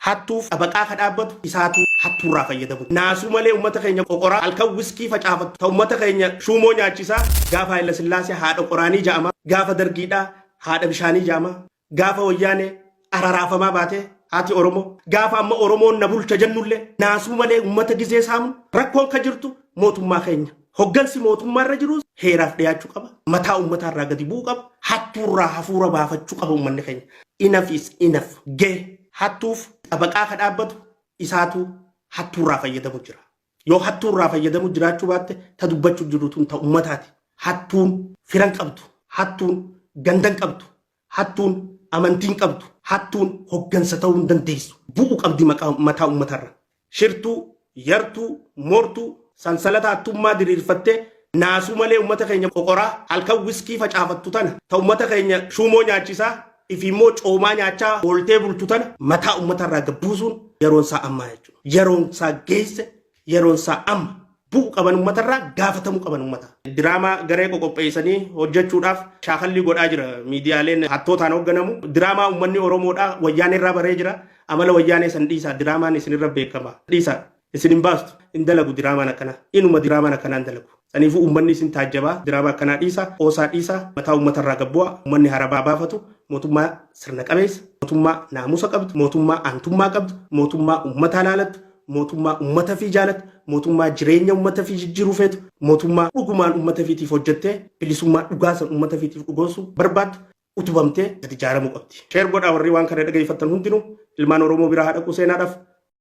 Hattuuf xabaqaa ka dhaabbatu isaatu hattuurraa fayyadamu. Naasuu malee uummata keenya qoqoraa halkan wiskii facaafattu ta uummata keenya shuumoo nyaachisaa gaafa Hayila Sillaasee haadha qoraanii ja'ama, gaafa Dargiidhaa haadha bishaanii ja'ama, gaafa Wayyaanee araraafamaa baatee haati Oromoo, gaafa amma Oromoon na bulcha jennullee naasuu malee uummata gizee saamnu rakkoon ka jirtu mootummaa keenya. Hoggansi mootummaa irra jirus heeraaf dhiyaachuu qaba. Mataa uummataa irraa gadi bu'uu qaba. Hattuurraa hafuura baafachuu qaba uummanni keenya. Enough is enough. Gee hattuuf xabaqaa ka dhaabbatu isaatu hattuurraa fayyadamu jira. Yoo hattuurraa fayyadamu jiraachuu baatte ta dubbachuu jiru tun ta uummataati. Hattuun firan qabdu. Hattuun gandan qabdu. Hattuun amantiin qabdu. Hattuun hoggansa ta'uu hin dandeessu. Bu'u qabdi mataa uummatarra. Shirtuu, yartuu, moortuu, sansalata hattummaa diriirfattee naasuu malee uummata keenya qoqoraa halkan wiskii facaafattu tana ta uummata keenya shuumoo nyaachisaa ifi immoo coomaa nyaachaa ooltee bultu tana mataa uummatarraa gad buusuun yeroon isaa ammaa jechuudha. Yeroon isaa geesse, yeroon isaa amma. Bu'u qaban uummatarraa, gaafatamuu qaban uummata. Diraamaa garee qoqopheessanii hojjechuudhaaf shaakallii godhaa jira miidiyaaleen hattootaan hoogganamu. Diraamaa uummanni Oromoodhaa wayyaanee irraa baree jira. Amala wayyaanee san dhiisaa, diraamaan isinirra beekama. Dhiisaa, isin hin baastu, hin dalagu diraamaan akkanaa. Inuma diraamaan akkanaa hin dalagu. Saniifuu uummanni isin taajjabaa, diraamaa akkanaa dhiisaa, qoosaa dhiisaa, mataa uummatarraa gad bu'aa, uummanni harabaa baafatu, mootummaa sirna qabeessa, mootummaa naamusa qabdu, mootummaa aantummaa qabdu, mootummaa uummataa laalattu, mootummaa ummata fi jaalatu, mootummaa jireenya ummata fi jijjiiruu feetu, mootummaa dhugumaan ummata fiitiif hojjettee bilisummaa dhugaa san ummata fiitiif dhugoonsuu barbaaddu utubamtee gad ijaaramuu qabdi. Share godhaa warri waan kana dhageeffattan hundinuu ilmaan Oromoo biraa haa dhaqu seenaadhaaf.